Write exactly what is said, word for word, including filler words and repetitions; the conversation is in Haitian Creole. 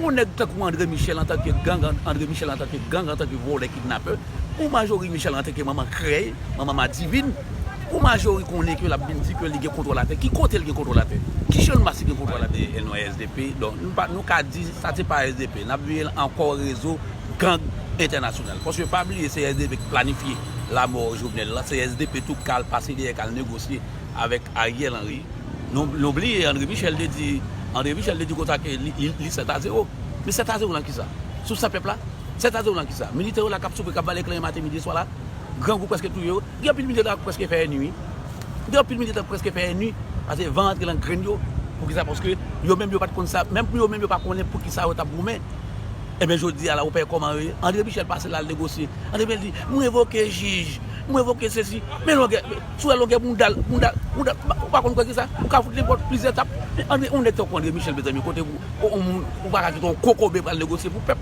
Yon nèg tankou André Michel antanke gang, André Michel antanke gang, antanke vòlè, kidnapè, pou Majorie Michel antanke manman krèy, manman madivin, pou Majorie konnen ke l ap vin di ke li gen kontwòl atè. Ki kote l gen kontwòl atè? Ki Channmas li gen kontwòl atè? N Y S D P, donk, nou pa, nou ka di sa se pa S D P. N ap veye l ankò rezo gang entènasyonal. Paske pa bliye, se S D P ki planifye lamò Jovenel la, se S D P tou k al pase dèyè, k al negosye avèk Ariel Henry. Nou, nou bliye, André Michel te di, André Michel te di konsa ke li, li, li sèt a zewo. Men sèt a zewo nan kisa? Sou san pèp la? Sèt a zewo nan kisa? Militè yo la k ap soufri, k ap bale klenyen maten, midi, swa la. Grangou prèske touye yo. Gen anpil militè ki prèske fè ènmi, wi. Gen anpil militè ki prèske fè ènmi. Paske van antre nan grenn yo. Poukisa? Paske yo menm yo pa t konn sa. Menm yo menm yo pa konnen poukisa yo t ap goumen. Ebyen, jodi a la, ou pa wè kòman yo ye. André Michel pase la, l negosye. André Michel di, "M revoke jij, m revoke sesi." Men longè, si w wè longè bounda l, bounda, bounda, ou pa konn kwè ki sa? Ou ka fout nenpòt plizyè tap. Men André, yon nèg tankou André Michel, mezanmi, kote ou, ou, ou, ou pa ka kite yon kokobe pral negosye pou pèp.